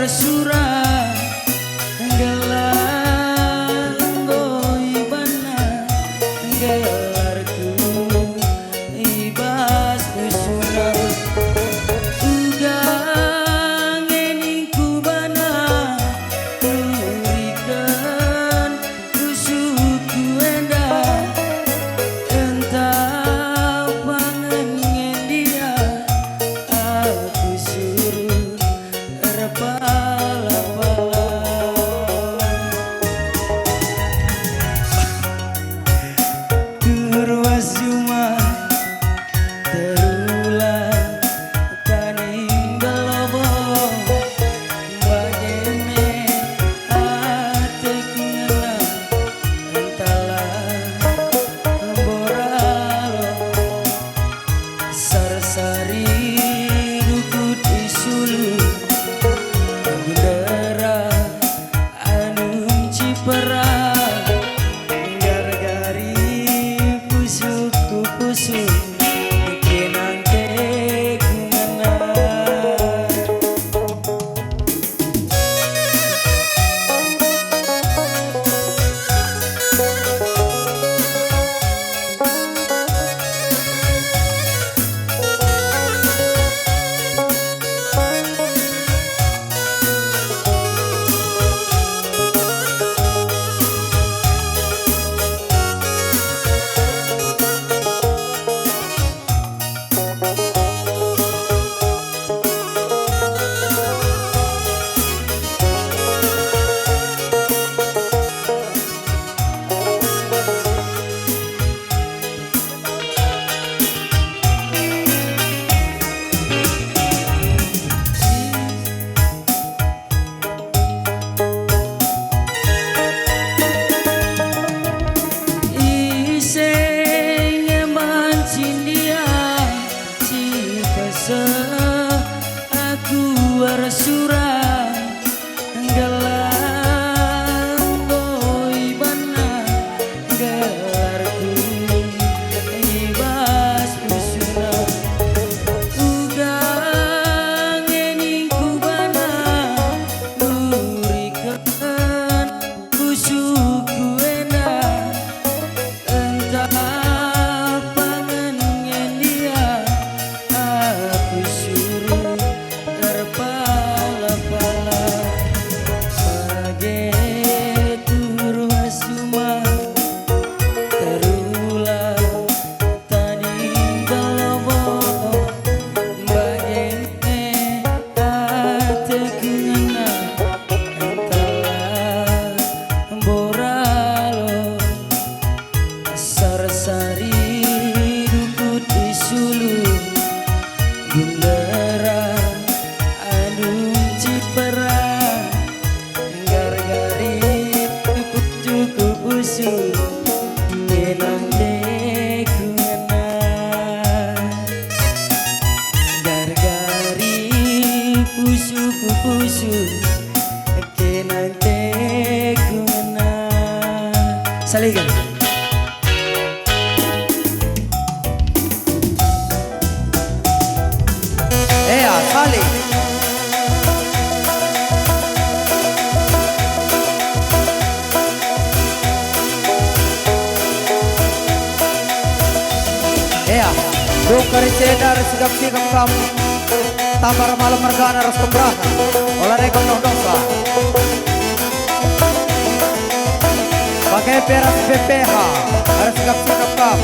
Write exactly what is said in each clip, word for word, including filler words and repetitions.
Sura, gelah enggo ibana gelarku i bas pusuhna. Uga nge ningku bana, nuriken pusuhku enda, ntah pangan nge ndia aku suruh erpala-pala. Tuhu ruas juma, terula tanding belobo, bage me ateku ngena, ntahlah mbora lo. Sarsari dukut i sulu, gundera anum cipera, gargari pusuhku pusuh, kenang teku ngena. Ise nge banci ndia si peseh aku ersura, gelah enggo ibana gelarku i bas pusuhna. Uga nge ningku bana, nuriken pusuhku enda, ntah pangan nge ndia aku suruh erpala-pala. Bage tuhu ruas juma, terula tanding belobo, bage me ateku ngena, ntahlah mbora lo. Sarsari dukut i sulu, gundera anum cipera, gargari pusuhku pusuh, kenang teku ngena. Gargari pusuhku pusuh, kenang teku ngena. Saling. Ea, saling. Ea, dungkari si enda ersigap-sigap kam. Tambar malem mergana ras pemberana, ola reken noh dosa. Bage pe ras P P H, ersigap-sigap kam.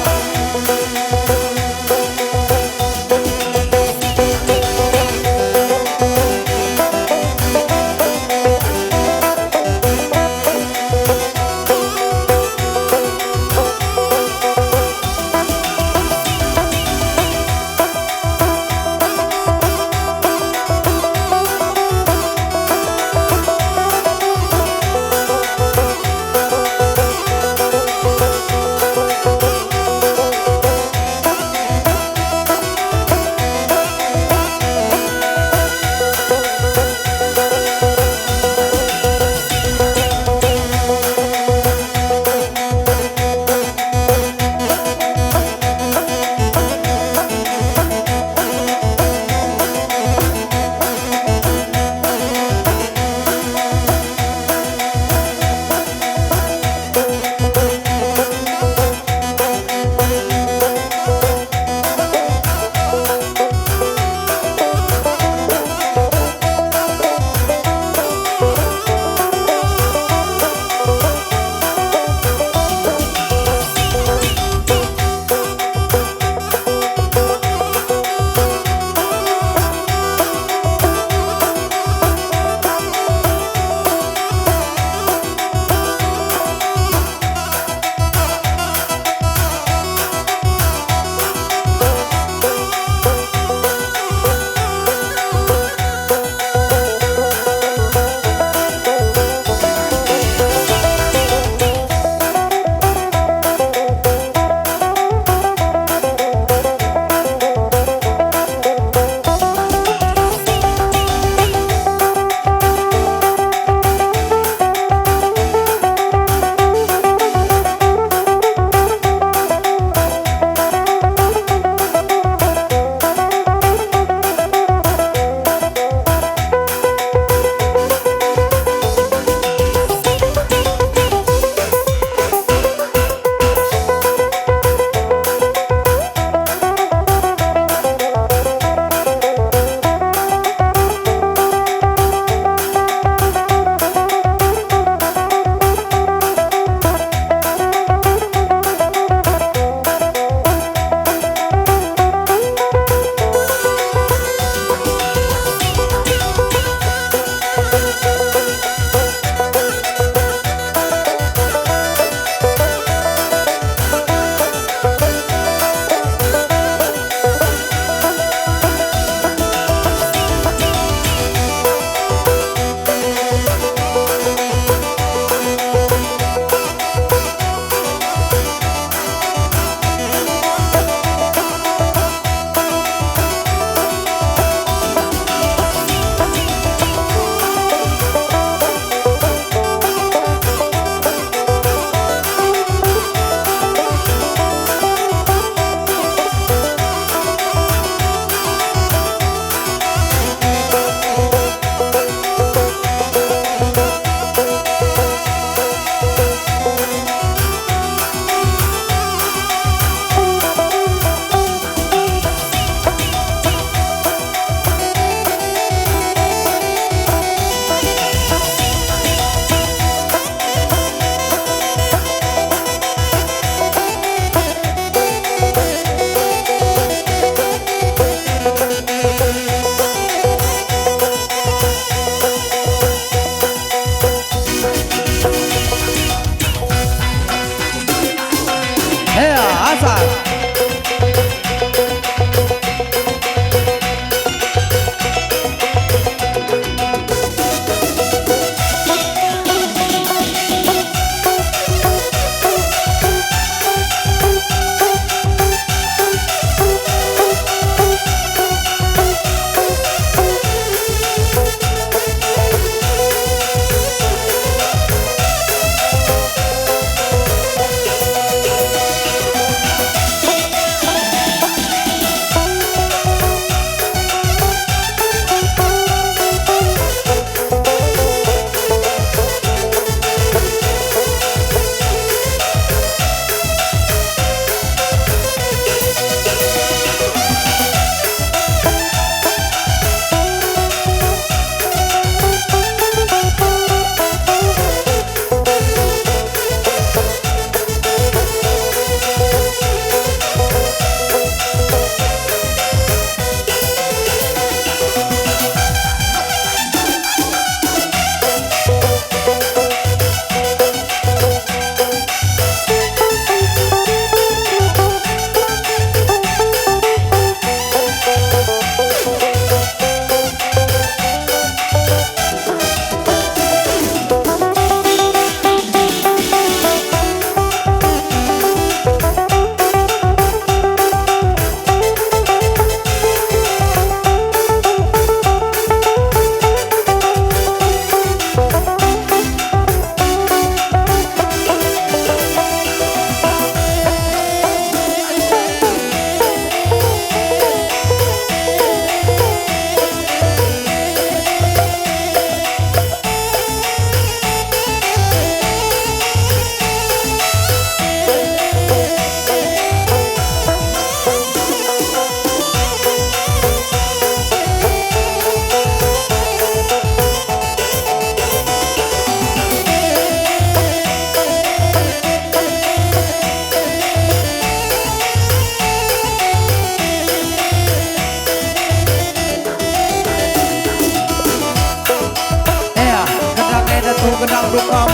Gendang dukam,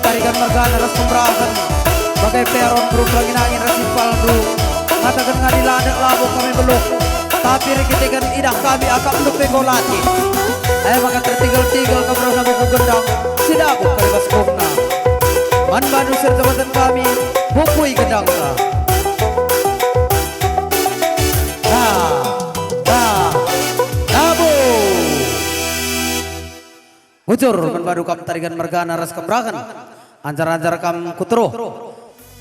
Tarigan mergana ras Kemerahen, bage pe Aron beru Pelangin-angin ras Simpalndu, ngataken ngadi la ndek labo kami beluh, tapi erkiteken idah kami akapndu pe enggo latih. E maka tertigel-tigel kam reh nabo ku gendang, si dapet kari bas gumna. Man bandu si erjabaten kami, pupui gendangta. Da, da, dabo. Bujur man bandu kam Tarigan mergana ras Kemerahen, anjar-anjar kam ku teruh.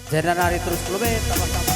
Jenda nari terus ku lebe, tambah-tambah.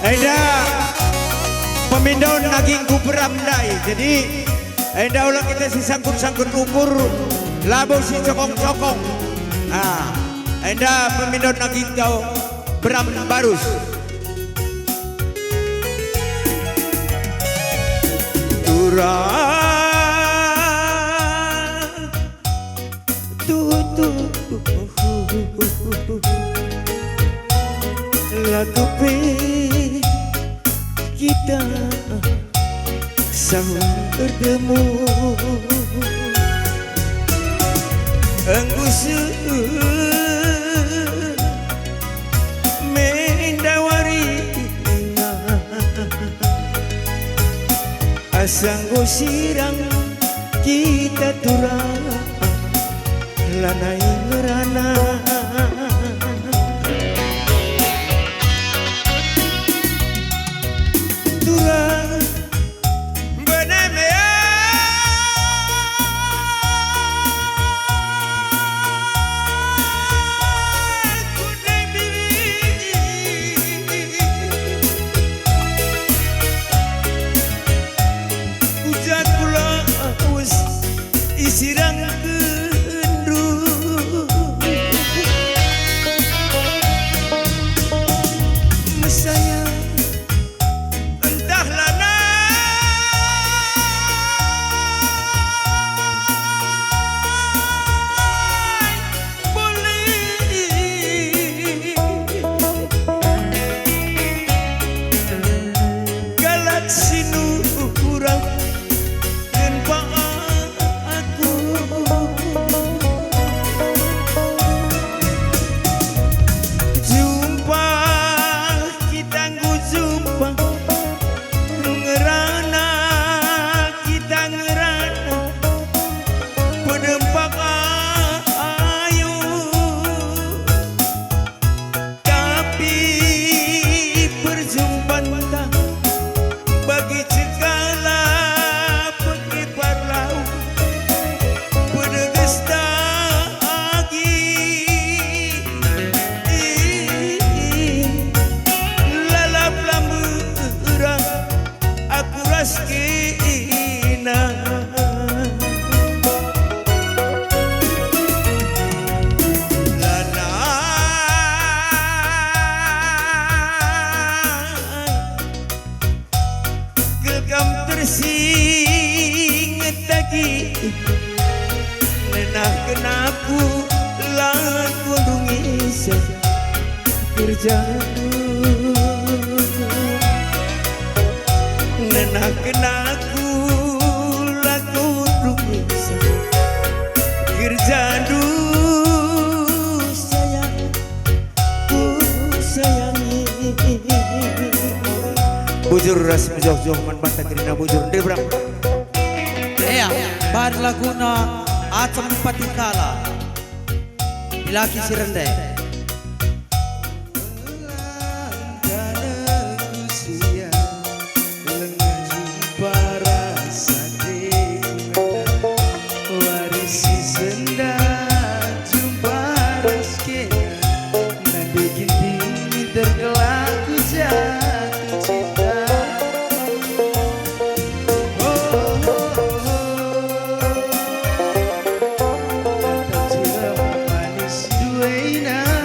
Enda pemindon nagingku beram ndai. Jadi, enda ola kita sisangkut-sangkut ukur, labo sicokong-cokong. Ah, enda pemindon nagingku beram barus. Turang tutu laku pe kita sawung erdemu. Enggo seh mendawari asa enggo sirang kita turang lanai ngerana. Turang Mesaya ntah lanai boleh. Galak si nurang Ken pa aku jumpa, kita enggo jumpa, ngerana kita ngerana, pedempak ayu. Tapi perjumpanta bagi cekala pegi parlau, pedegesta agi lalap lambera. Aku ras kena lanai. Kel kam tersinget agi, nenahken aku la kundung ise. Kerja nenahken aku la kundung Mejoh-joh man banta kerina bujur. Ndai berapa? Ea, bahan laguna Acem Patikala. Dilaki si rende. Lengah jumpa rasa deku, wari si sendah jumpa ras kena, nande ginting tergelak ku jatuh cinta. Oh, oh, oh, oh. Tatap jelma manis duena.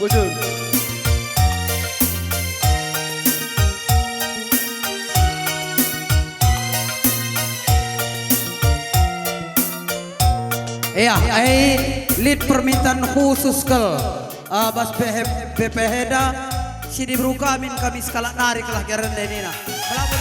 Bujur. Iya, ai lit permintaan khusus kal, eh, bas P H, P P H enda, si diberu kami, kami sekalak nari kelah geren denina. Melamun.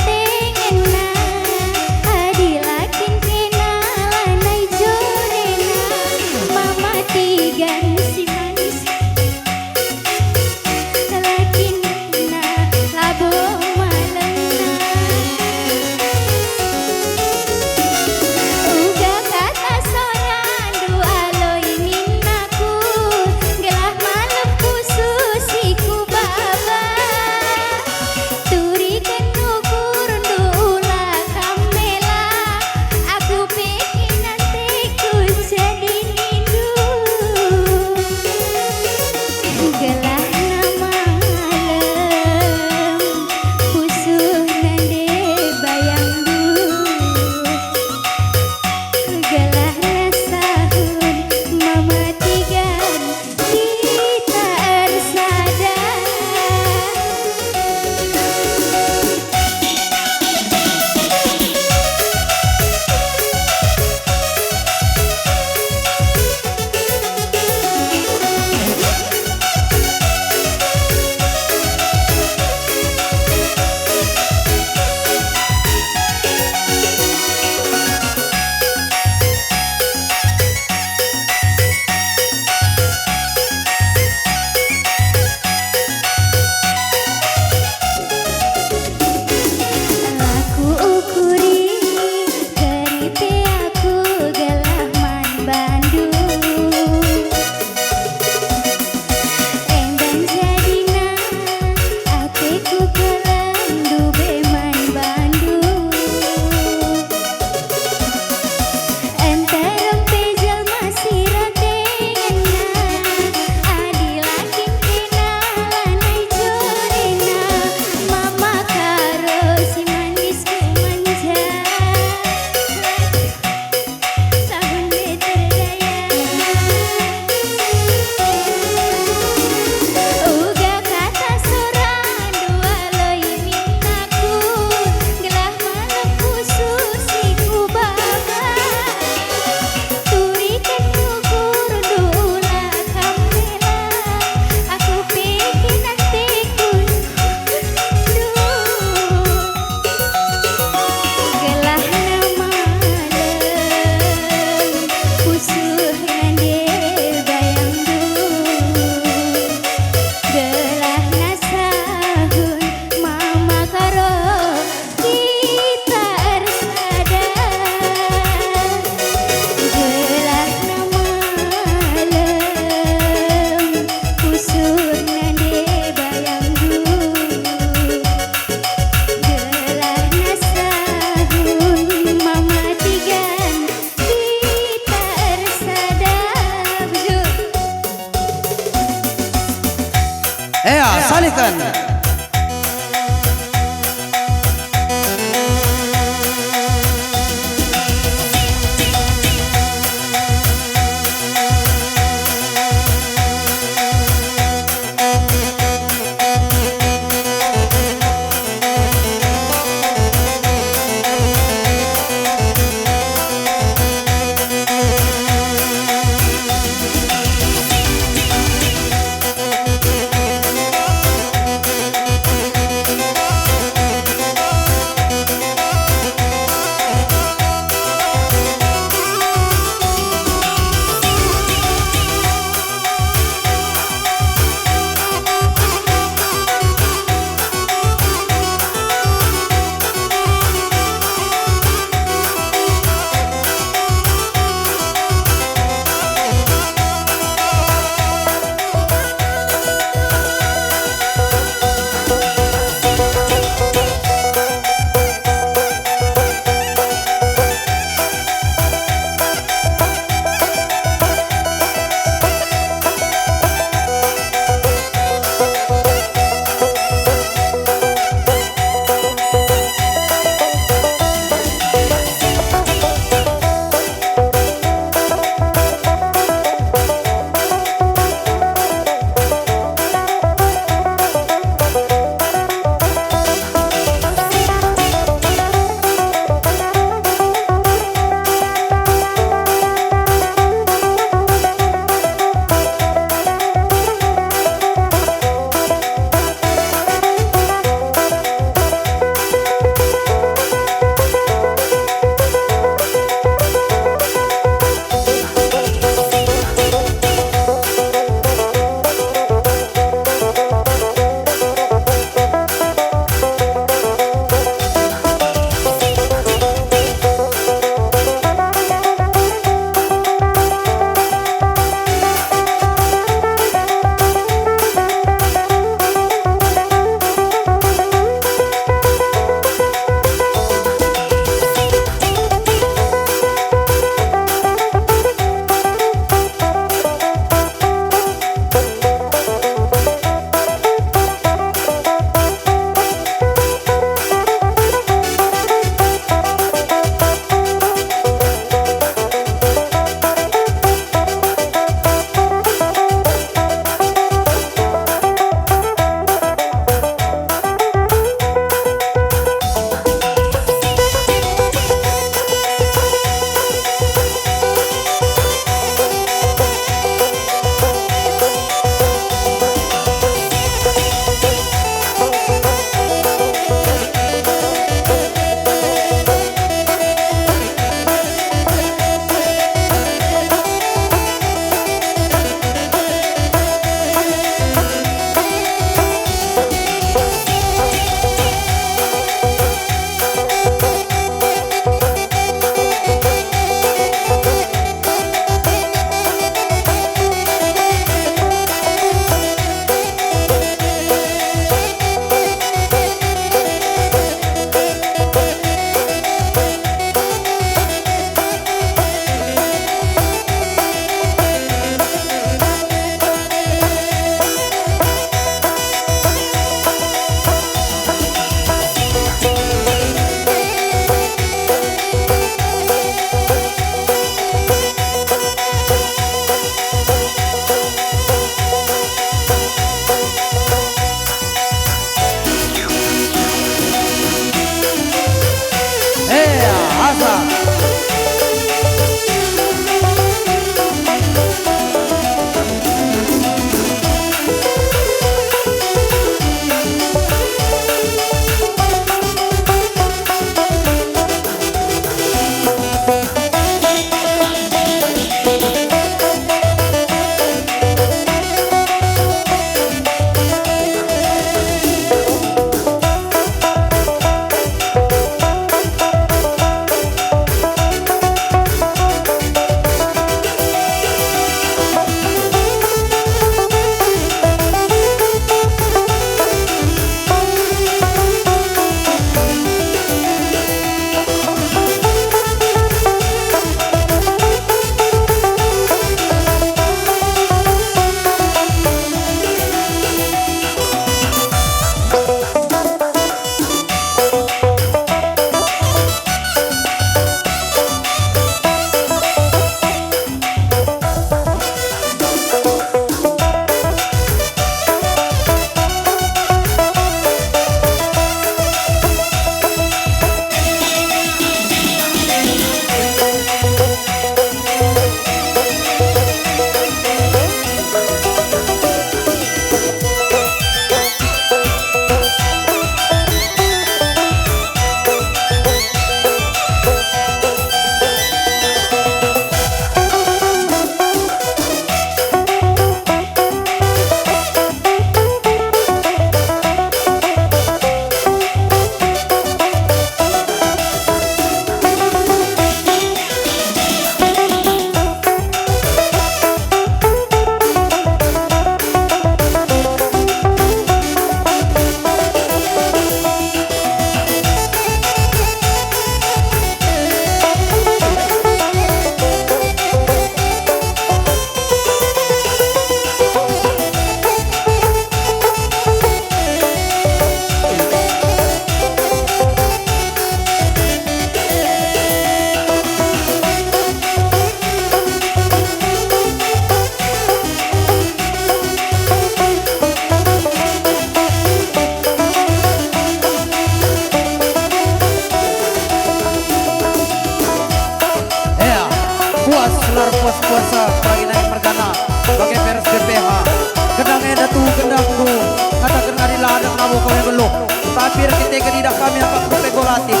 Kau yang ngeluh, tapi erkiteken idah kami akap bukui golatik,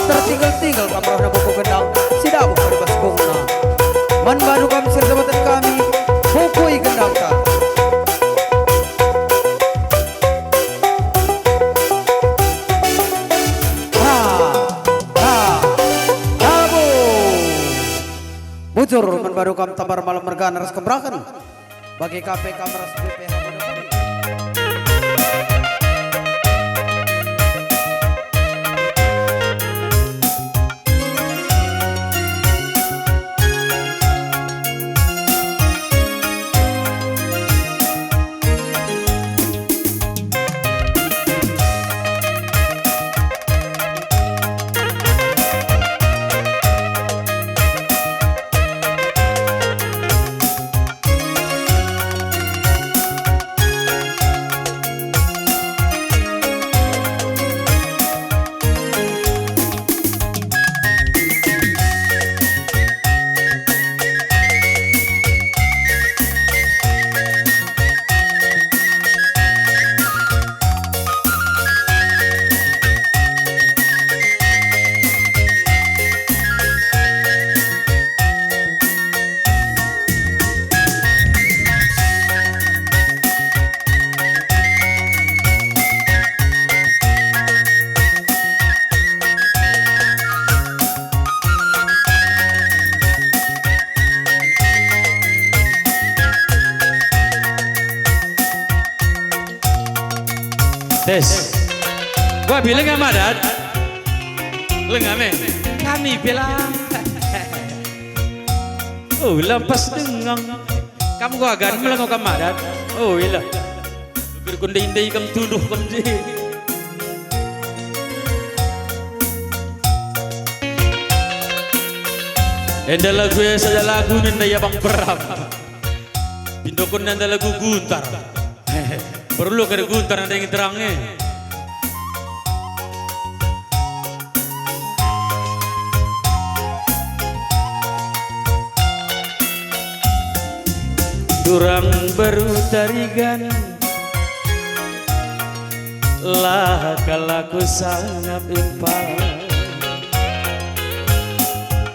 tertinggal-tinggal kam rehna buku gendang, si dabuh pada bas gongna. Man bandu kam si erjabatan kami, bukui gendangta. Ha, ha, dabuh. Bujur man bandu kam Tambar Malem mergana ras kemerahen. Bage ka pe kam ras B P H Bodo Kering. Tes. Wah, bileng amat, Dat. Lenga me. Kami pe la. Oh, lampas dengang. Kam kuagan meleng kam madat. Oh, ilah. Pikir ku ndai-ndai kam tuduh kam je. Enda lagu e saja lagu nina ya Bang Beram. Pindokon enda lagu guntar. Perlu kari guntar enda ingin terang e. Turang beru tarigan, la kal aku sangap impal.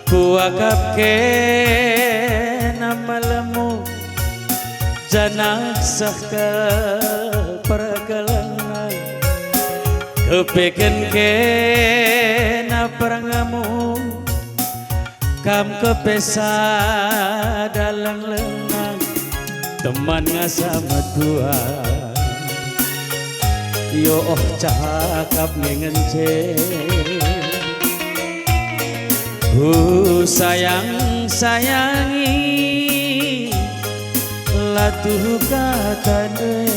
Kuakap kena melemu, janah seh kal perkelengna. Kepeken kena perngemu, kam kepe sada lenglengna, teman ngasa metua. Yo oh cakap nge ngence. Ku sayang-sayangi, la tuhu kata nde.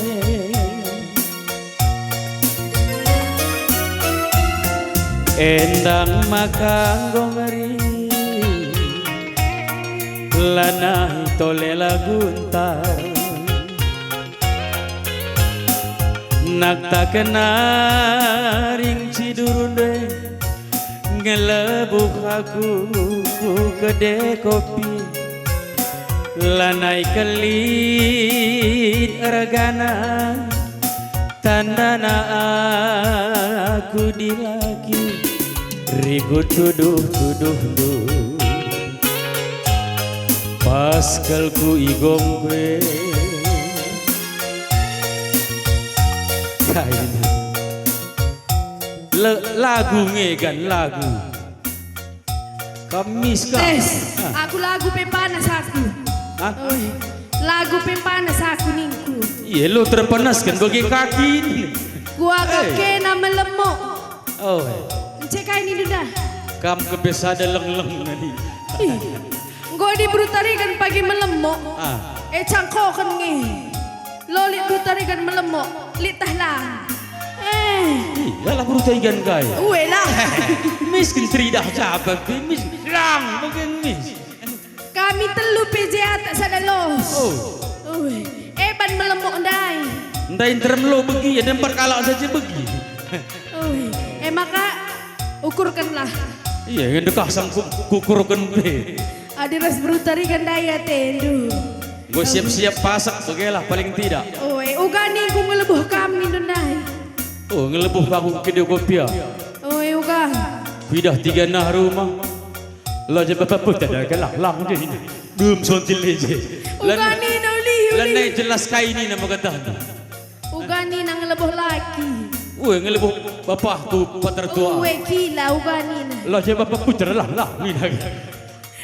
Endang maka enggo ngeri, lanai tole lagu ntar. Naktaken naring cidurun ndai, ngelebuh aku ku kede kopi. Lanai kelit ergana, tandana aku dilaki, rikut tuduh-tuduhndu. Pas kal ku igongku e. Kaina. Le-, lagu nge kan lagu. Kamis ka? Tes, ah, aku lagu pe panas aku. Hah? Oi. Lagu pe panas aku ningku. Iya, lo terpanaskan bagi kaki ini. Kuakap, eh, kena melemok. Oh. Ence kai nindu nda? Kam kepe sada lengleng nani. Ih. Enggo diberutariken pagi melemok. Ah. E cangkoken nge. Lo lit berutariken melemok, lit tah lang. Eh. Ih, lalap berutariken kai. Ue lah. Miskin teridah siapa pe mis lang bagi mis. Kami telu pe je atak sada los. Oh. Ue. Eban melemok ndai. Ndai nterem lo begi, ada empat kalak saja begi. Ui, e maka ukurkenlah. Iya, ngendekah sang ku-, kukurken pe. Adi ras berutariken ndai atendu. Enggo siap-siap pasak, begelah paling tidak. Ui, uga ningku ngelebuh kam nindu ndai. Oh, ngelebuh aku ke dia kopi ah. Oi, uga. Kuidah tiga nah rumah. Lah je bapa pun tak ada kelah, lah je ini. Belum sontil ni je. Uga ni na ulih, ulih. Lanai jelas kai ni nama kata. Uga ni na ngelebuh laki. Ue, ngelebuh bapahku patertua. Ue, kila uga ni na. Lah je bapa puter lah, lah, ni na.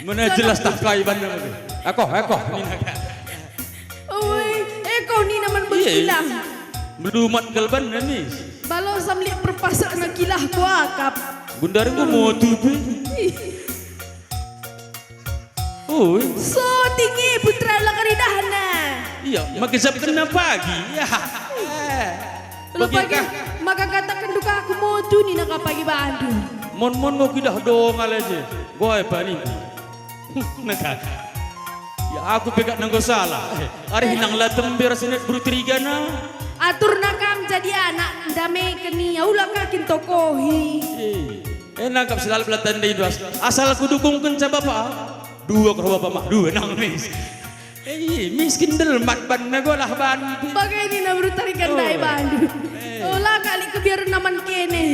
Mana jelas tak kai banna. Aku, aku, ni na. Ue, eko ni na man. Iya. Berkilah. Melumat kal banna, Mis. Balo samlik perpasakna kilah kuakap. Gundar enggo motu pe. Ih. Ui. So tinggi putra la keridahna. Iya, maka jabkenna pagi. Ya. Eh. Lo bagi pagi, kah? Maka kataken duka aku motu ni naka pagi bandu. Mon-mon ngo kidah dong ale je. Goe pani. Neka. Ya, aku pe kak nenggo salah. Arih nang la tembe ras inet beru terigana. Aturna kam jadi anak, ndameken ia, ula ka kin tokohi. Eh, eh, nangkap si lalap la tandai duas. Asal kudukungkenca bapa. Dua karo bapa mah, dua nang mis. Eh, miskin delmat banna golah bandu. Bage nina beru terigan ndai bandu. Eh. Ola kali kebiaren naman kene.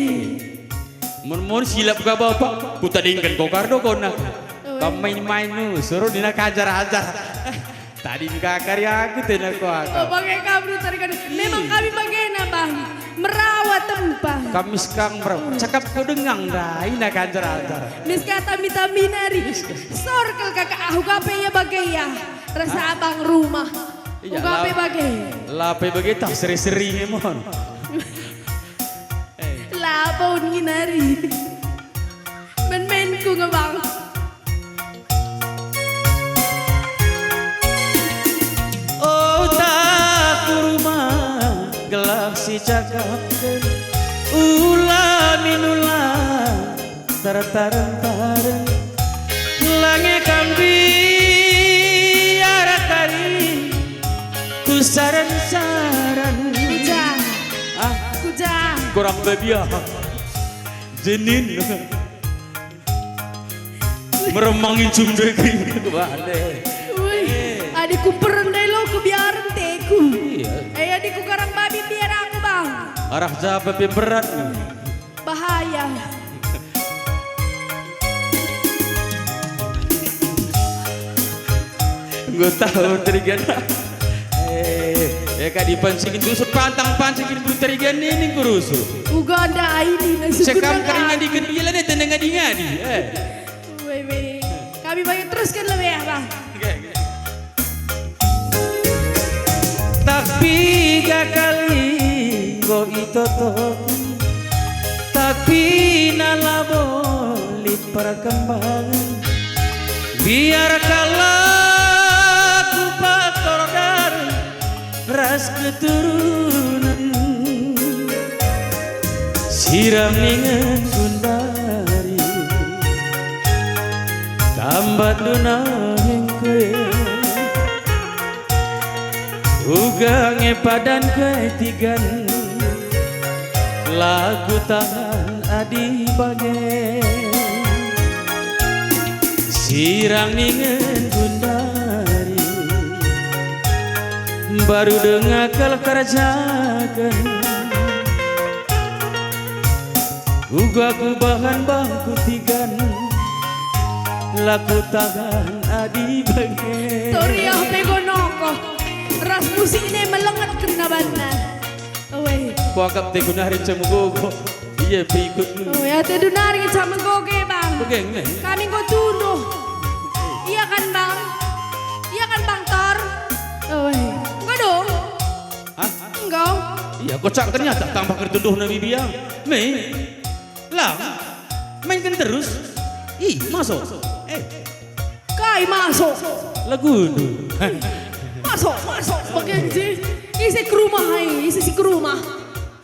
Mun-mun silap ka bapa, kutadingken ko kar dokona. Oi. Kam main-main nu, suruh nina kajar-ajar. Tading ka kari aku tena ko aku. Oh, bage kam beru terigan. Memang kami bagena, Bang. Merawa tempa. Kamis kang merawa. Cakap ko dengang ndai na kajar-ajar. Mis kata mita minari. Sorkel kakak aku gape ya bage ya. Rasa abang rumah. Iya, uga pe bage. Lape bage tah seri-seri nge mon. Labo nginari. Men-menku nge bang. Oh, tak rumah gelah si cakapken. Ula minula. Tareng-tareng, lange kambi arah kari, kusaren-saren. Kuja. Ah. Kuja. Kurang badia. Jenin. Meremangi cumbeking. Wah, deh. Wih, adikku perendai lo kebiaren teku. Iya. Eh, adikku karang babi biar aku, Bang. Arah japa pe berat. Bahaya. Enggo tahu terigan. Eh, ya kak dipancingin tusuk pantang pancingin bulu terigan ini kurusu. Uga ndai nina. Sekam keringan diken bila ne teneng ngadi-ngadi. Eh. Weh, weh. Kami bagi teruskan lebih apa? Tapi gakali enggo itotoki, tapi na labo lit perkembangan. Biar kalak kupatorkan ras keturunan. Sirang ningen gundari tambat duna hengke. Uga nge padan ke tigan laku tahan adi bage. Sirang ningen gundari baru denga kal kerjaken. Uga kubahan bangku tigan, laku tahan adi bage. Toriah pe gonoko, ras musik ne melenget kerina banna. Aweh. Kuakap te kunari cam gogo. Iya pe ikut. Oh, ya te dunari cam gogo, Bang. Begeng ne. Kami enggo tunduh. Iya kan, Bang? Iya kan, Bang Tor? Aweh. Enggo dong. Hah? Enggo. Iya, kocak ternyata tambah kertunduhna bibia. Me. Lang. Mainken terus. Ih, masuk. Eh. Kai masuk? Lagundu. Masuk, masuk. Bagian si, isi ke rumah, hai, isi si ke rumah.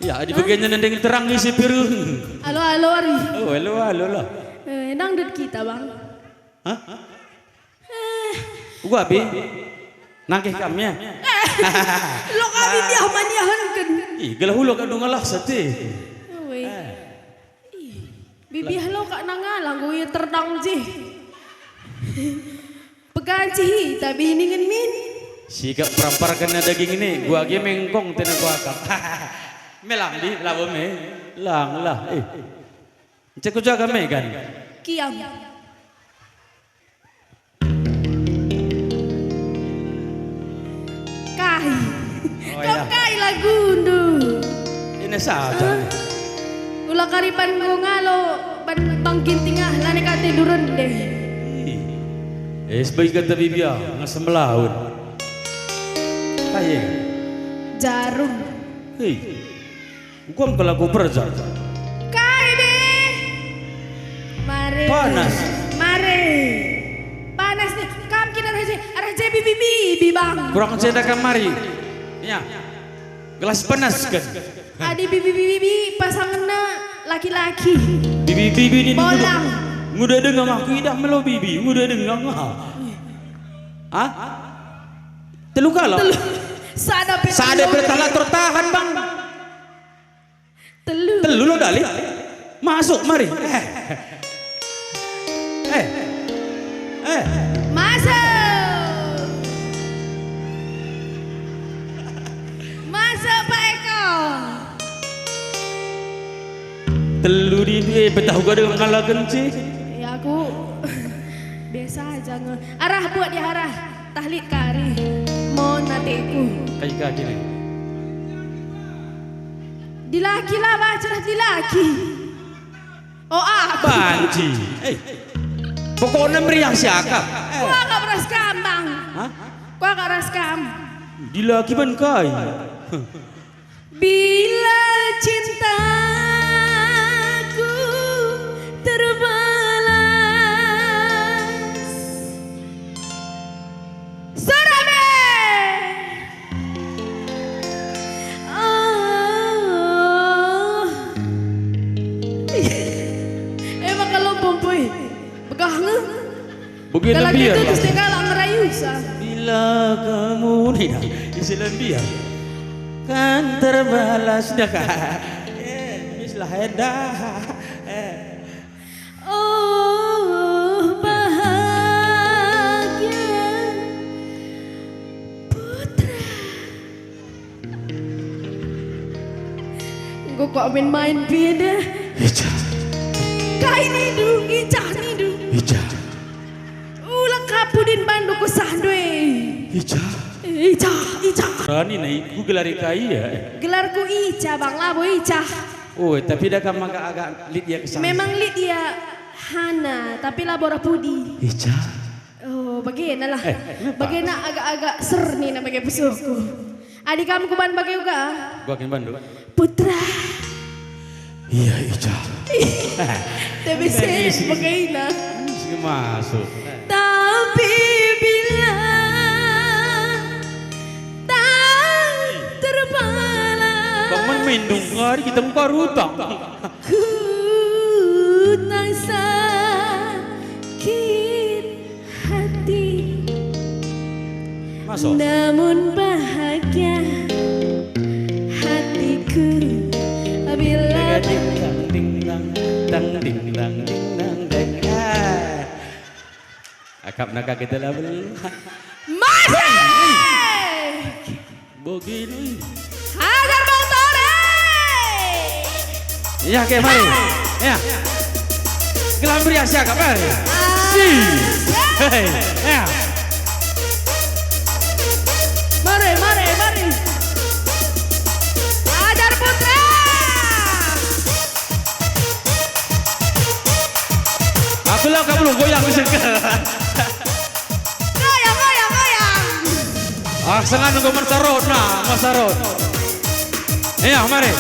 Ya, di bagiannya nendeng terang isi piring. Alo, alo, ari. Oh, alo, alo lah. Eh, nang dot kita, Bang. Hah? Eh. Gua, Bi. Nangkih kam, ya? Eh, lo kami biah maniahanken. Ih, gelah ulo kak dungalah sate. Ui. Eh. Ih, bibih lo kak nangala, enggo ia terdang je. Peganci hi, tapi ningen min. Sikap peramparken daging ini, gua age mengkong tena gua akap. Melang di labo me. Lang lah. Eh. Cek kujaga me kan. Kiam. Kai. Oh, kau iya. Kai lagundu. Ini saja. Hah? Ula kari ban ngalo ban bangkin tingah lane kate duren deh. Ih. Eh, sebagai kata bibia, ngasem laun. Kaye. Jarum. Hei. Hukum kelaku perja. Kai be? Mare. Panas. Mare. Panas nih. Kam kira raja, raja bibi-bibi, Bang. Kurang cenda kam mari. Ya. Gelas panas kan. Adi bibi-bibi pasangenna laki-laki. Bibi-bibi ini bolang. Nguda dengang aku idah melo bibi, nguda dengang. Hah? Telu kalak. Telu. Sada pe. Sada pe telu. Tala tertahan, Bang. Telu. Telu lo dali. Masuk mari. Eh. Eh. Eh. Masuk. Masuk, Pak Eko. Telu di dua, eh, petahu gak dengan ngalaken sih. Ya, aku biasa aja nge-, arah buat dia arah. Tahlit kari. Mon ateku. Kai ka gini. Dilaki lah, baca lah dilaki. Oh, aku. Banci. Eh. Pokokna meriah siakap. Eh. Kuakap ras kam, Bang. Hah? Kuakap ras kam. Dilaki ban kai. Bila cintaku terbalas. Sora be! Oh. Emang kalau pompoi, begah nge. Bagi dalam nembiar itu lah. Terus dia galak ngerayu sa. Bila kamu, nih, dah, isi lembiar. Kan terbalas dah, Kak. Eh, mislah endah. Eh. Oh, bahagia putra. Enggo kuak main-main piye deh. Ica. Kai nindu, Ica nindu. Ica. Ula kapudin bandu kesah ndue. Ica. Ica, Ica. Rani nai, ku gelari kai ya? Gelarku Ica, Bang, labo Ica. Oh, tapi dah kam agak-agak lit ya kesah. Memang lit ya Hana, tapi labo rapudi. Ica. Oh, bagena lah. Eh, kenapa? Bagena agak-agak ser nih na bage pusuhku. Adi kam kuban bage uga. Gua kin bandu. Putra. Iya, Ica. Tapi sen bagena. Masuk. Tapi bila tak terbalas. Kau men mendung hari kita muka rutang. Ku tak sakit hati. Masuk. Namun bahagia hatiku bila ding dang, ding dang, dang, ding dang, ding dang, dang. Ah. Akap naka kita lah, bel. Masuk! Begini. Hajar Bang Tore. Iya, oke, mari. Iya. Gelam pria siaga, mari. Si. Hei, iya. Mari, mari, mari. Hajar Putra. Aku lah, kamu goyang, goyang, goyang. Ah, sengan nunggu mersarot, nah, mersarot. Iya, mari.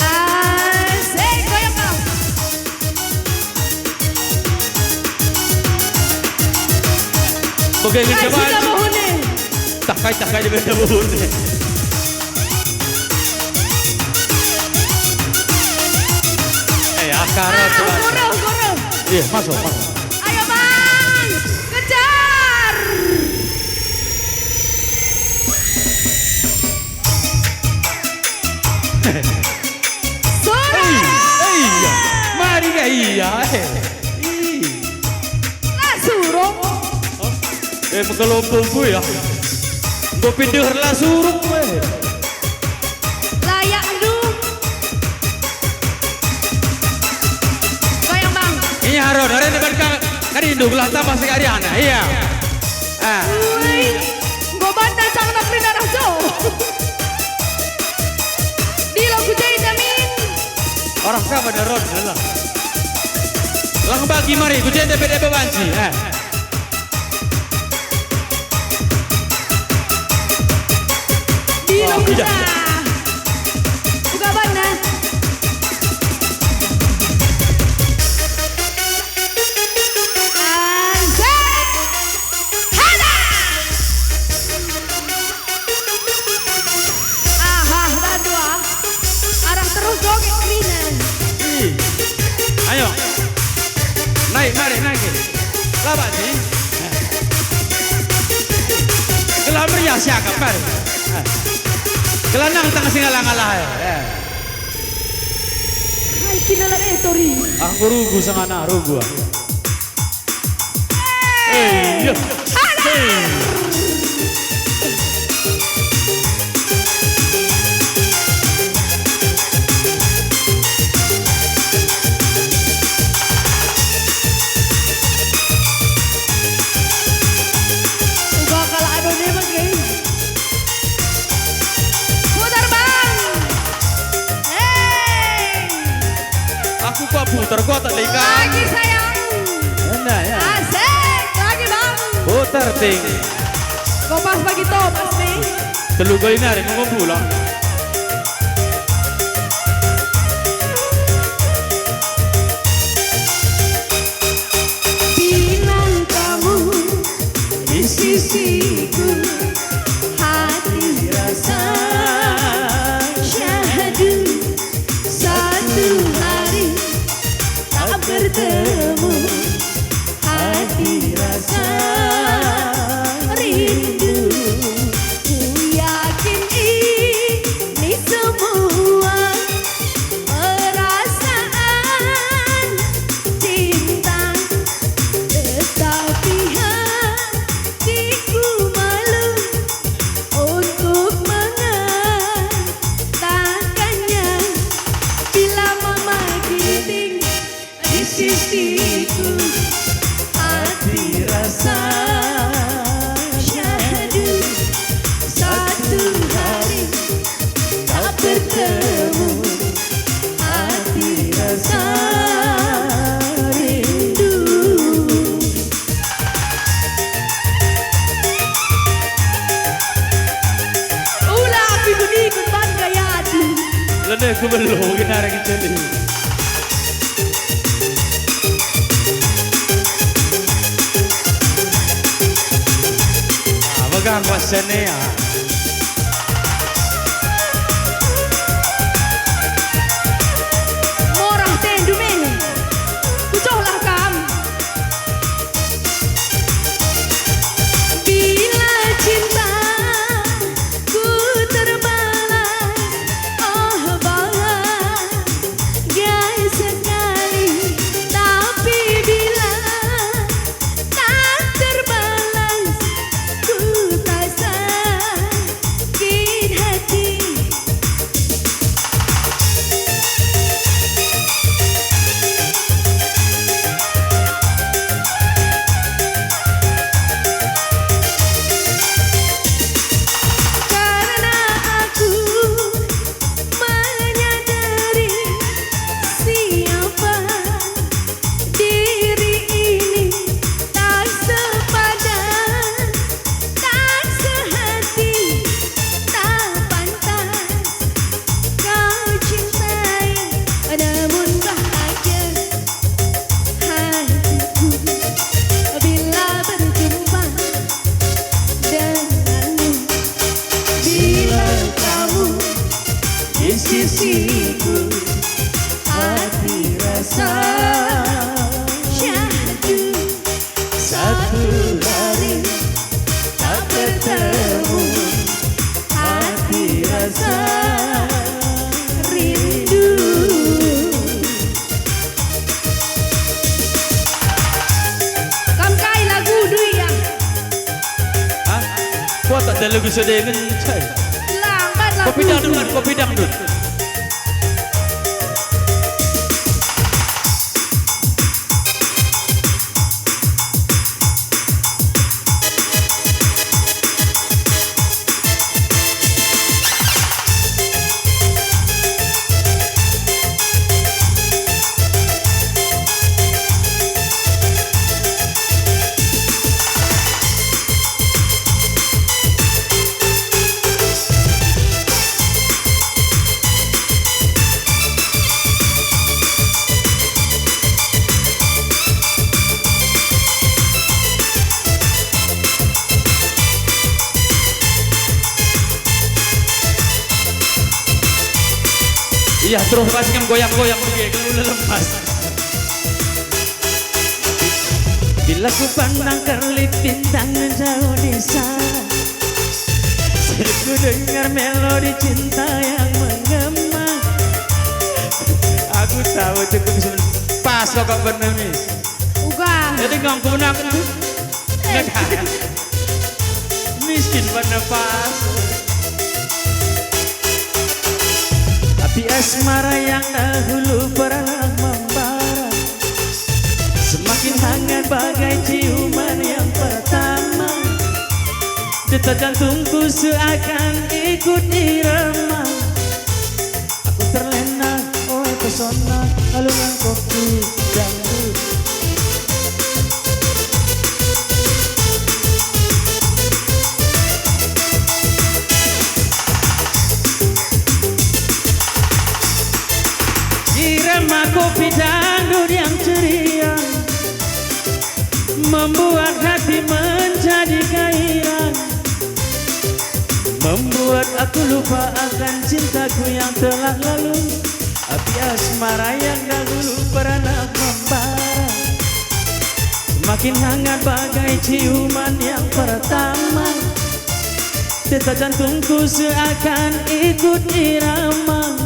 Asik, goyang, Bang. Oke, ini. Kai coba. Sudah mohon nih. Tak kai, tak kai, dia beda mohon nih. Eh, akar, ah, coba. Guru, guru. Iya, masuk, masuk. Ayo, Bang, kejar. Sudah. Eh, eh, iya. Mari, ya, iya. Eh. Ih. Lah, suruh. Eh, menggelombong gue ya. Kopi deher la surung we. Layak ndu. Goyang, Bang. Iya, Ron, Ron, depan ka-, kadi ndu, gelah tambah sekali anak. Iya. Ah. Ui, enggo banta cangna pelina rajo. Dilo ku jenda min. Orang siapa dah Ron, lah. Lang bagi mari, ku jenda beda banci. Eh. Dilo. Oh, iya. Uga bana. Asik. Hana. Aha, bandua. Arah terus joget kerina. Ih. Ayo. Naik, naik, naik. Laban sih. Gelah meriah siakap kan. Gelah nang tengah singalah-ngalah. Hai kina la eh, Tori. Ah, rugu sangana, rugu. Eh, iya. Uga kalak ado ne bage. Putar, Bang. Hei. Aku kuat putar, kuat tak dekan. Lagi, sayang. Enak, ya. Asik, lagi, Bang. Putar, Ting. Kau pas bagi Thomas, nih. Telu kali nari, mau pulang. Bilang kamu di sisiku, hati rasa syahdu. Satu hari tak bertemu, hati rasa rindu. Ku yakin ini semua perasaan cinta, tetapi hatiku malu untuk mengatakannya. Bila mama Ginting di sisiku, hati rasa syahdu. Satu hari tak bertemu, hati rasa rindu. Ula pikun-ikun ban gayadu. Lene ku belo, gina ragi celi. Ah, megang kuasene, ah. Morah tendu mele, kucohlah kam. Bila cinta ku terbalas, oh, bahagia sekali. Tapi bila tak terbalas, ku tak sakit hati. Karena aku menyadari siapa diri ini, tak sepadan, tak sehati, tak pantas kau cintai. Namun bahagia hatiku bila berjumpa denganmu. Bila kamu di sisiku, hati rasa syahdu. Satu hari tak bertemu, hati rasa rindu. Kam kai lagu, Dui, ya? Hah? Kuat tak Lagu sedeng, cai. Lambat lagu. Kopi dangdut, man, kopi dangdut. Iya, terus pas ngem goyang-goyang bage, kalau udah lemas. Bila ku pandang kerlip bintang jauh di sana, sering ku dengar melodi cinta yang menggema. Aku tahu cukup sen-, pas kok, kok bener, Mis. Uga. Jadi ngangkun aku tuh. Eh. Nggak ada. Miskin pada pas. Tapi asmara yang dahulu pernah membara, semakin hangat bagai ciuman yang pertama. Detak jantungku seakan ikut irama. Aku terlena oleh pesona alunan kopi dangdut. Irama kopi dangdut yang ceria membuat hati menjadi gairah, membuat aku lupa akan cintaku yang telah lalu. Api asmara yang dahulu pernah membara, semakin hangat bagai ciuman yang pertama. Detak jantungku seakan ikut irama.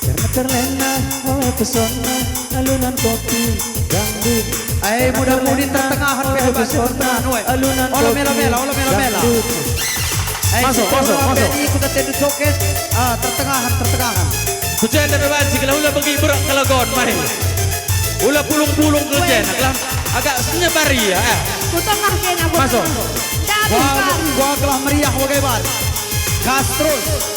Karena terlena oleh pesona alunan kopi dangdut. Eh, muda-mudi tertengahan pe, pesona alunan kopi dangdut. Ola mela-mela, ola mela-mela. Eh, masuk, masuk, masuk. Ikut atendu joget, ah, tertengahan, tertengahan. Kucenda pe banci, gelah ula begi berak kelagon, mari. Ula pulung-pulung kerjana, gelah agak senyebar ia, eh. Ku tengah kena, ku tengah. Masuk. Wah, wah, gelah meriah, wah, gebar. Gas terus.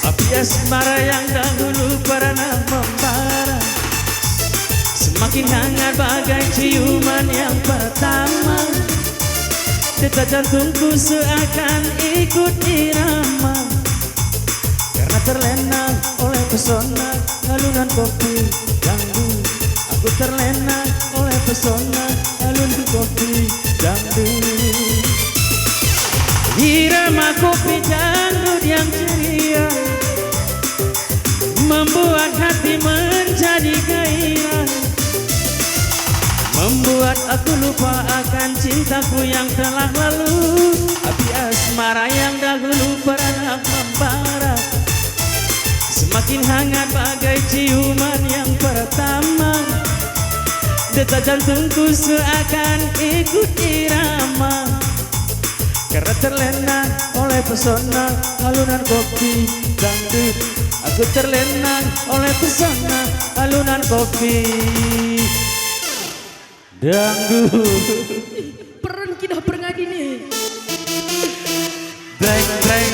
Api asmara yang dahulu pernah membara, semakin hangat bagai ciuman yang pertama. Detak jantungku seakan ikut irama. Karena terlena oleh pesona alunan kopi dangdut. Aku terlena oleh pesona alunan kopi dangdut. Irama kopi dangdut yang ceria membuat hati menjadi gairah, membuat aku lupa akan cintaku yang telah lalu. Api asmara yang dahulu pernah membara, semakin hangat bagai ciuman yang pertama. Detak jantungku seakan ikut irama. Karena terlena oleh pesona alunan kopi dangdut. Aku terlena oleh pesona alunan kopi dangdut. Peren kidah perngadin e. Breng, breng.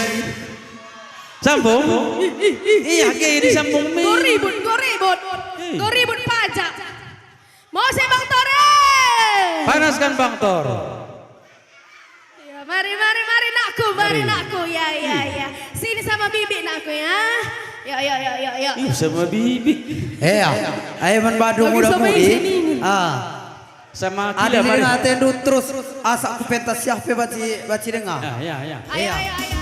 Sambung. Ih, ih, ih, iya, ih, ke ih, disambung ih. Mi. Goribut, goribut. Ih. Goribut pajak. Mau saya Bang Tor e. Panaskan Bang Tor. Ya, mari, mari, mari, nakku, mari, mari, nakku. Ya, ya, ya. Sini sama bibi, nakku, ya. Ya, ya, ya, ya, ya. Ih, sama bibi. Eh, ya. Ayo, man badu muda-mudi. Ah. Sama kila mari. Denga atendu terus, asa kupentas siah pe banci, banci denga. Ya, ya, ya. Ayo, ayo, ayo, ayo.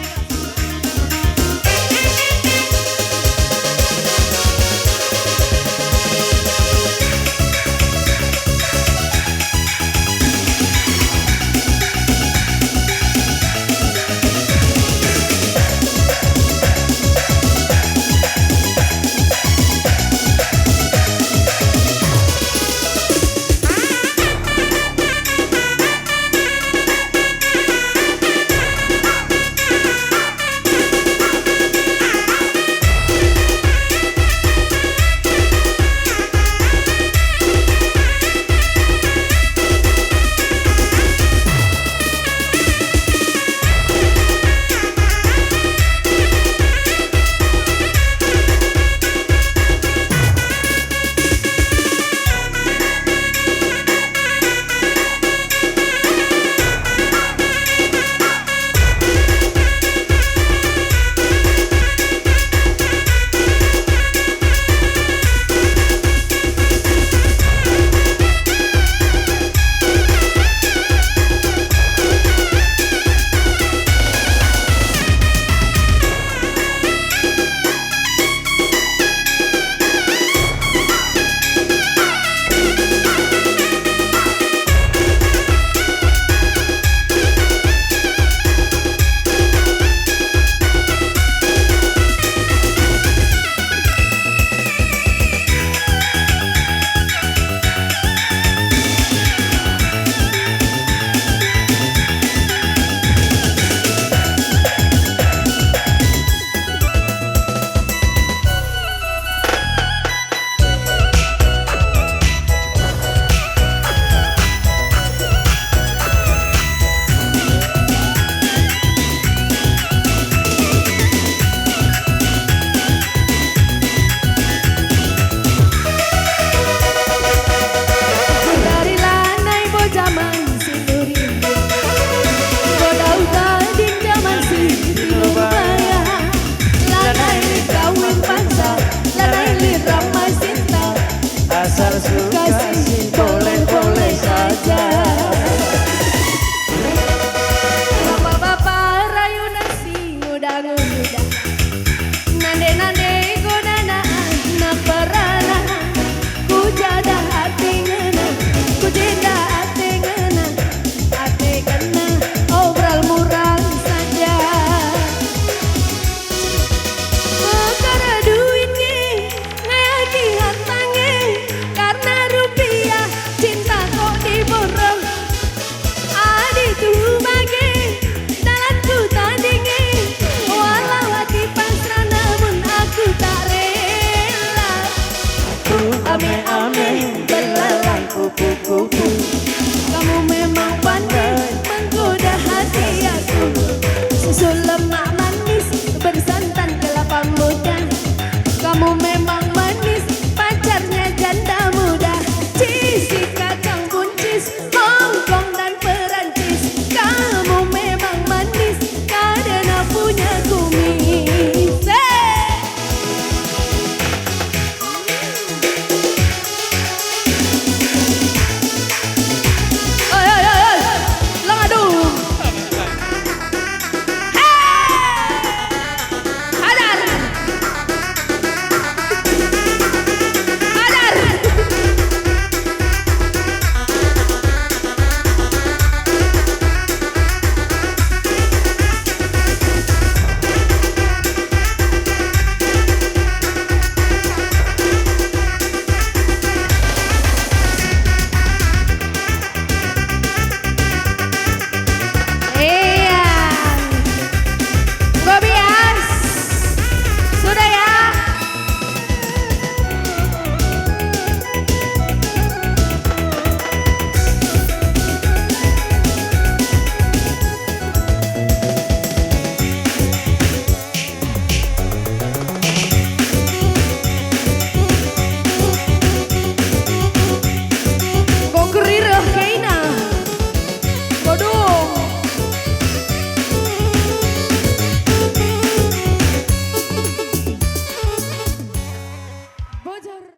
Dari lanai bo jaman si nuri, bo dauta din jaman si tilu baya. Lanai lit kawin paksa, lanai lit ramai sinta. Asal suka si boleh-boleh saja. Bapa-bapa rayunen si nguda-nguda, nande-nande